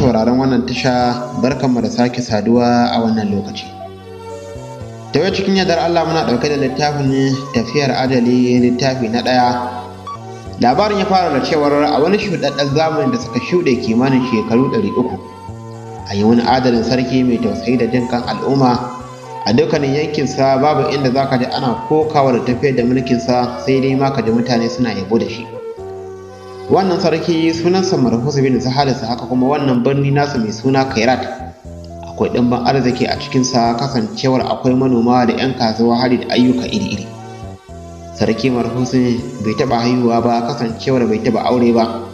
Sauraron wannan tasha, barkanmu da sake saduwa a wannan lokaci. Ta yau, cikin yardar Allah, muna ɗauke da littafin Tafiyar Ajali, littafi na ɗaya. Labarin ya fara da cewar a wani shuɗaɗɗen zamanin da suka shuɗe kimanin shekaru 300, a yi wani adalin sarki mai tausayi da jin kan al'umma a dukkanin yankinsa. Babu inda za ka ji ana kokawa da tafiyar da mulkinsa, sai dai ma ka ji mutane suna yabo da shi. Wannan sarki sunansa Marhus bin Zahalisa. Haka kuma wannan birni nasa mai suna Kairat akwai ɗimbin arziki a cikinsa, kasancewar akwai manoma da 'yan kasuwa, hari da ayyuka iri-iri. Sarki Marhus bai taɓa haihuwa ba, kasancewar bai taɓa aure ba.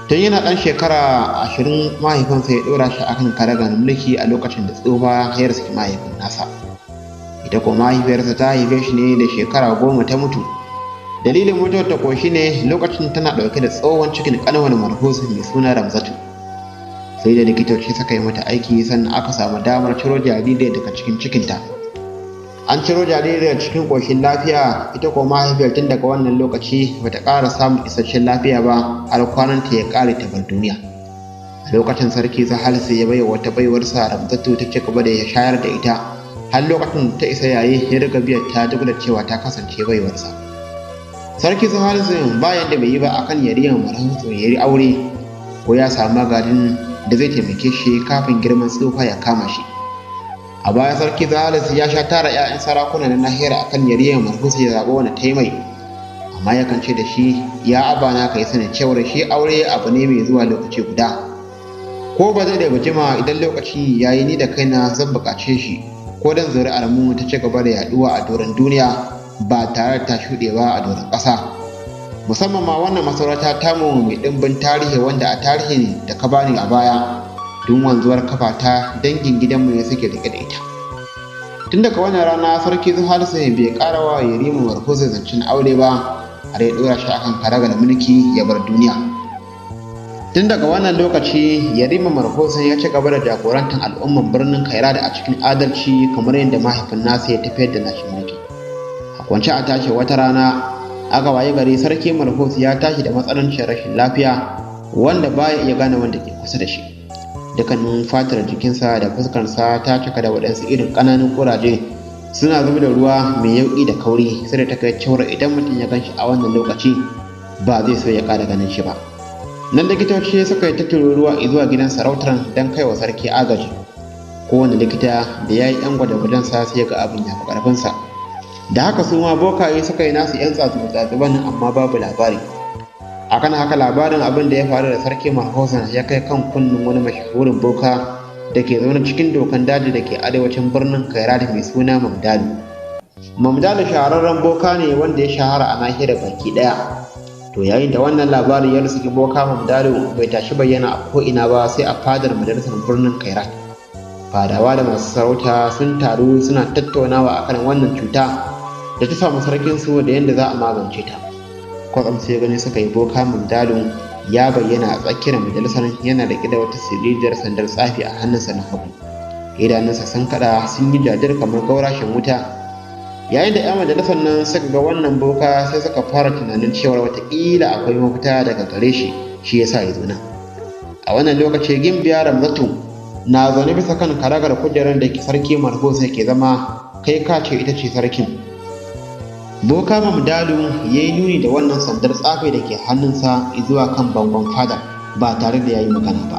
Tun yana ɗan shekara 20 mahaifinsa ya ɗora shi akan karagar mulki, a lokacin da tsufa ya riski mahaifin nasa. Ita ko mahaifiyarsa ta haife shi ne da shekara 10 ta mutu. Dalilin mutuwar ta ko ne lokacin tana ɗauke da tsohon cikin ƙanwar Marhus mai suna Ramzatu. Sai da likitoci suka yi mata aiki sannan aka samu damar ciro jaririyar daga cikin cikinta. An ciro jaririyar cikin ƙoshin lafiya. Ita ko mahaifiyar, tun daga wannan lokaci bata ƙara samun isasshen lafiya ba har kwananta ya ƙare ta bar duniya. A lokacin Sarki Zahalsu ya baiwa wata baiwarsa Ramzatu ta ci gaba da ya shayar da ita har lokacin ta isa yaye, ya riga biyar ta, duk da cewa ta kasance baiwarsa. Sarki Zahalsu bayan da bai yi ba akan Yarima Marhusu ya yi aure ko ya samu magadin da zai taimake shi kafin girman tsufa ya kama shi. A baya Sarki Zahalis ya sha tara 'ya'yan sarakuna na nahiyar akan Yarima Marhusu ya zaɓi wani taimai, amma yakan ce da shi, "Ya abana, ka yi sanin cewar shi aure abu ne mai zuwa lokaci guda. Ko ba zai da jima, idan lokaci ya yi, ni da kaina zan buƙace shi, ko dan zuri'ar mu ta ci gaba da yaɗuwa a doron duniya ba tare da ta shuɗe ba a doron ƙasa, musamman ma wannan masarauta tamu mai ɗimbin tarihi, wanda a tarihin da ka bani a baya, tun wanzuwar kafata dangin gidanmu ne suke riƙe da ita." Tun daga wannan rana Sarki Zuhalsu bai ƙara wa Yarima Marhusa zancen aure ba har ya ɗora shi akan karagar mulki ya bar duniya. Tun daga wannan lokaci Yarima Marhusa ya ci gaba da jagorantar al'umman birnin Kairada a cikin adalci, kamar yadda mahaifin nasa ya tafiyar da nashi mulki. A kwance a tashi, wata rana aka waye gari Sarki Marhus ya tashi da matsanancin rashin lafiya wanda baya iya gane wanda ke kusa da shi. Dukkanin fatar jikinsa da fuskarsa ta cika da waɗansu irin ƙananan ƙuraje, suna zuba da ruwa mai yauƙi da kauri, sai da ta kai cewar idan mutum ya ganshi a wannan lokaci ba zai so ya ƙara ganin shi ba. Nan likitoci suka yi ta tururuwa zuwa gidan sarautar don kai wa sarki agaji. Kowane likita da ya yi 'yan gwaje-gwajensa sai ya ga abin ya fi ƙarfinsa. Da haka su ma bokaye suka yi nasu 'yan tsatsuba-tsatsuban, amma babu labari. Akan haka labarin abin da ya faru da Sarki Marhosan ya kai kan kunnen wani mashahurin boka da ke zaune cikin dokan daji da ke arewacin birnin Kairat mai suna Mamdalu. Mamdalu shahararren boka ne wanda ya shahara a nahiyar baki ɗaya. To, yayin da wannan labarin ya riski boka Mamdalu, bai tashi bayyana a ko'ina ba sai a fadar majalisar birnin Kairat. Fadawa da masu sarauta sun taru suna tattaunawa akan wannan cuta da ta samu sarkinsu da yadda za a magance ta. Kwatsam sai gani suka yi boka Mamdalu ya bayyana a tsakiyar majalisar, yana riƙe da wata siririyar sandar tsafi a hannunsa na hagu. Idanunsa sun kaɗa sun yi jajir kamar gaurashin wuta. Yayin da 'yan majalisar nan suka ga wannan boka, sai suka fara tunanin cewar watakila akwai mafita daga gare shi, shi yasa ya zo nan. A wannan lokaci Gimbiya Ramzatu na zaune bisa kan karagar kujerar da Sarki Marhus ke zama, kai ka ce ita ce sarkin. Boka Mamdalu ya yi nuni da wannan sandar tsafe da ke hannunsa zuwa kan bangon fadar ba tare da ya yi magana ba.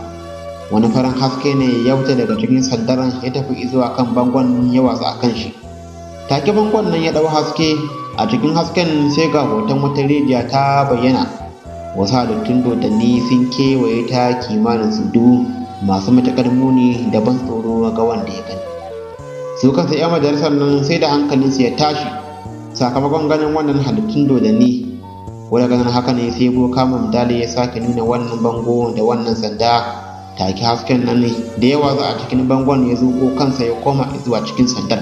Wani farin haske ne ya wuce daga cikin sandar ya tafi zuwa kan bangon, ya watsa a kan shi. Take bangon nan ya ɗau haske. A cikin hasken sai ga hoton wata rijiya ta bayyana. Wasu halittun dodanni sun kewaye ta, kimanin su 1000, masu matuƙar muni da ban tsoro ga wanda ya gani. Su kansu 'yan majalisar nan sai da hankalinsu ya tashi sakamakon ganin wannan halittun dodanni. Wani ganin haka ne sai boka Mamdali ya sake nuna wannan bango da wannan sanda. Take hasken nan da ya watsa a cikin bangon ya zuƙo kansa ya koma zuwa cikin sandar.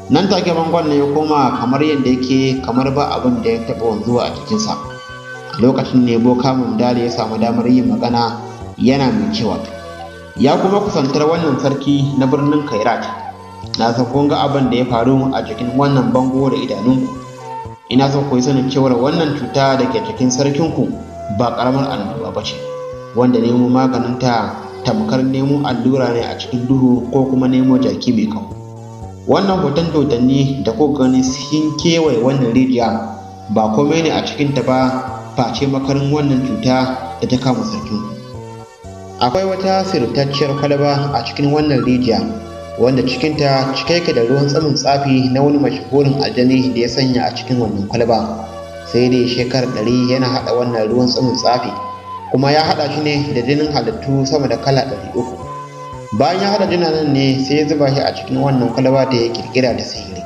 Nan take bangon nan ya koma kamar yadda yake, kamar ba abin da ya taɓa wanzuwa a jikinsa. A lokacin ne boka Mamdali ya samu damar yin magana, yana mai cewa, "Ya kuma kusantar wannan sarki na birnin Kairat, na san kun ga abin da ya faru a jikin wannan bango da idanunku. Ina son ku yi sanin cewar wannan cuta da ke cikin sarkinku ba ƙaramar annoba ba ce, wanda nemo maganinta Tamkar nemo allura ne a cikin duhu ko kuma nemo jaki mai kaho. Wannan hoton dodanni da kuka gani sun kewaye wannan rijiya ba komai ne a cikinta ba face makarin wannan cuta da ta kama sarkin. Akwai wata sirtacciyar kwalba a cikin wannan rijiya wanda cikinta cike yake da ruwan tsamin tsafi na wani mashahurin aljani da ya sanya a cikin wannan kwalba. Sai dai shekarar 100 yana haɗa wannan ruwan tsamin tsafi, kuma ya haɗa shi ne da jinin halittu sama da kala 300. Bayan ya haɗa jinanan ne sai ya zuba shi a cikin wannan kwalba da ya kirkira da sihiri.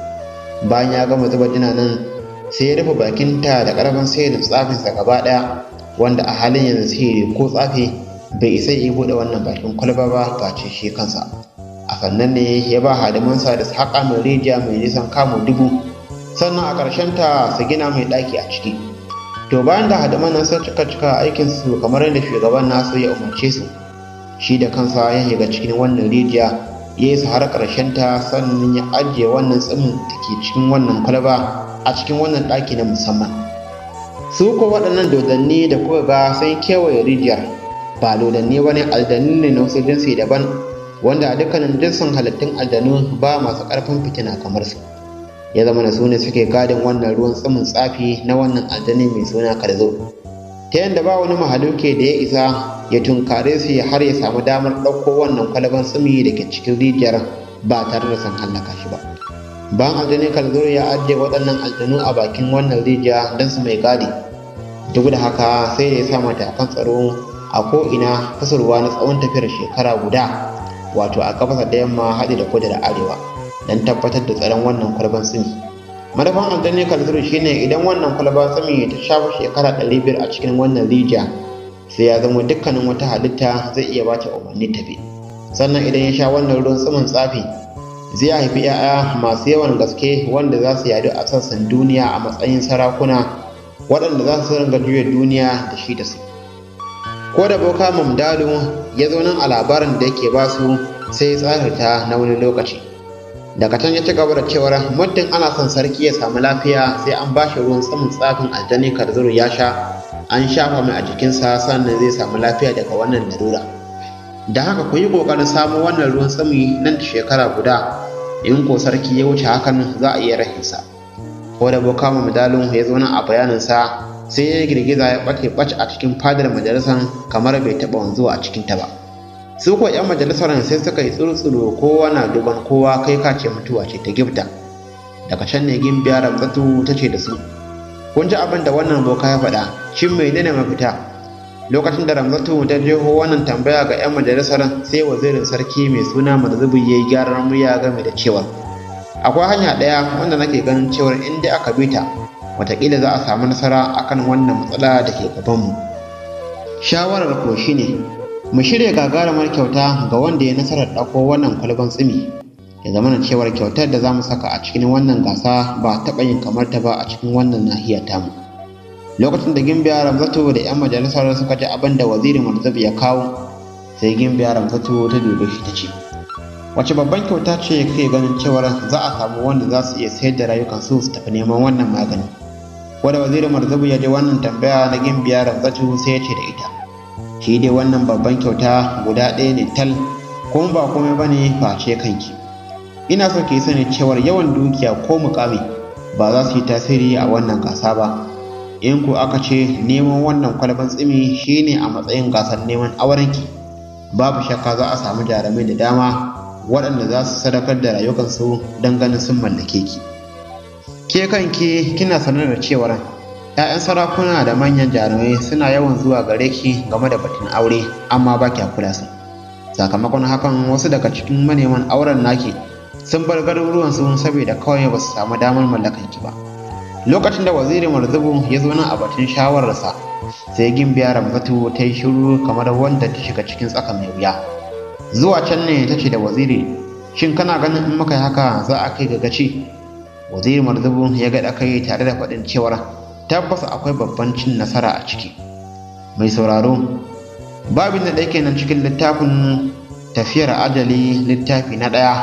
Bayan ya gama zuba jinanan sai ya rufe bakinta da ƙarfin sihirin tsafinsa gaba ɗaya, wanda a halin yanzu sihiri ko tsafi bai isa ya buɗe wannan bakin kwalba ba face shi kansa. A sannan ne ya ba hadimansa da su haƙa mai rijiya mai nisan kamu 1000, sannan a ƙarshen ta su gina mai ɗaki a ciki. To bayan da hadiman nan sun cika cika aikinsu kamar yadda shugaban nasu ya umarce su, shi da kansa ya shiga cikin wannan rijiya ya yi su har ƙarshen ta, sannan ya ajiye wannan tsimin da ke cikin wannan kwalba a cikin wannan ɗaki na musamman. Su ko waɗannan dodanni da kuka ga sun kewaye rijiyar ba dodanni ba ne, aljannu ne na wasu jinsi daban, wanda a dukkanin jinsin halittun aljanu ba masu ƙarfin fitina kamar su. Ya zama da su ne suke gadin wannan ruwan tsumin tsafi na wannan aljani mai suna Karzo, ta yadda ba wani mahaluke da ya isa ya tunkare su har ya samu damar ɗauko wannan kwalaban tsumi da ke cikin rijiyar ba tare da sun hallaka shi ba. Bayan aljani Karzo ya ajiye waɗannan aljanu a bakin wannan rijiya don su mai gadi, duk da haka sai da ya sa matakan tsaro a ko'ina kusurwa na tsawon tafiyar shekara guda, wato a gabas da yamma haɗi da kudu da arewa, don tabbatar da tsaron wannan kwalban tsimi. Manufan aljani Kalzuru shine idan wannan kwalba tsimi ta shafa shekara 500 a cikin wannan rijiya, sai ya zama dukkanin wata halitta zai iya bata umarni tafi. Sannan idan ya sha wannan ruwan tsimin tsafi zai haifi 'ya'ya masu yawan gaske wanda za su yadu a sassan duniya a matsayin sarakuna waɗanda za su ringa juya duniya da shi da su. Ko da boka Mamdalu ya zo nan a labarin da yake ba su sai ya tsarta na wani lokaci. Daga can ya ci gaba da cewar muddin ana son sarki ya samu lafiya sai an ba shi ruwan tsamin tsafin aljani Karzuru ya sha, an shafa mai a jikinsa, sannan zai samu lafiya daga wannan larura. Da haka ku yi ƙoƙarin samo wannan ruwan tsami nan da shekara guda, in ko sarki ya wuce hakan za a iya rahinsa. Ko da boka Mamdalu ya zo nan a bayaninsa sai ya girgiza ya ɓace ɓace a cikin fadar majalisar kamar bai taɓa wanzuwa a cikinta ba. Su ko 'yan majalisar sai suka yi tsuru-tsuru, kowa na duban kowa kai ka ce mutuwa ce ta gifta. Daga can ne Gimbiya Ramzatu ta ce da su, kun ji abin da wannan boka ya faɗa, shin menene mafita? Lokacin da Ramzatu ta jeho wannan tambaya ga 'yan majalisar, sai wazirin sarki mai suna Marzubu ya yi gyaran murya game da cewar akwai hanya ɗaya wanda nake ganin cewar in dai aka bi ta wataƙila za a samu nasara akan wannan matsala da ke gabanmu. Shawarar ko shine mu shirya gagarumar kyauta ga wanda ya nasarar ɗauko wannan kwalban tsimi. Ya zama cewar kyautar da za mu saka a cikin wannan gasa ba taɓa yin kamar ta ba a cikin wannan nahiya tamu. Lokacin da Gimbiya Ramzatu da 'yan majalisar suka ji abin da wazirin Marzubu ya kawo, sai Gimbiya Ramzatu ta dube shi ta ce, wace babban kyauta ce kake ganin cewar za a samu wanda za su iya sayar da rayukansu su tafi neman wannan magani? Wanda wazirin Marzubu ya ji wannan tambaya na Gimbiya Ramzatu sai ya ce da ita, shi dai wannan babban kyauta guda ɗaya ne tal, kuma ba komai ba ne face kanki. Ina so ki sani cewar yawan dukiya ko mukami ba za su yi tasiri a wannan gasa ba. In ko aka ce neman wannan kwalban tsimi shine a matsayin gasar neman aurenki, babu shakka za a samu jarumai da dama waɗanda za su sadakar da rayukansu don ganin sun mallake ki. Ke kanki kina sanar da cewar 'ya'yan sarakuna da manyan jarumai suna yawan zuwa gare ki game da batun aure, amma ba kya kula su. Sakamakon hakan wasu daga cikin maneman auren naki sun bar garuruwan su saboda kawai ba su samu damar mallakan ki ba. Lokacin da waziri Marzubu ya zo nan a batun shawararsa, sai Gimbiya Ramzatu ta yi shiru kamar wanda ta shiga cikin tsaka mai wuya. Zuwa can ne ta ce da waziri, shin kana ganin in muka yi haka za a kai ga gaci? Waziri Marzubu ya gaɗa kai tare da faɗin cewar tabbas akwai babban cin nasara a ciki. Mai sauraro, babin da ɗaya kenan cikin littafin tafiyar ajali littafi na ɗaya.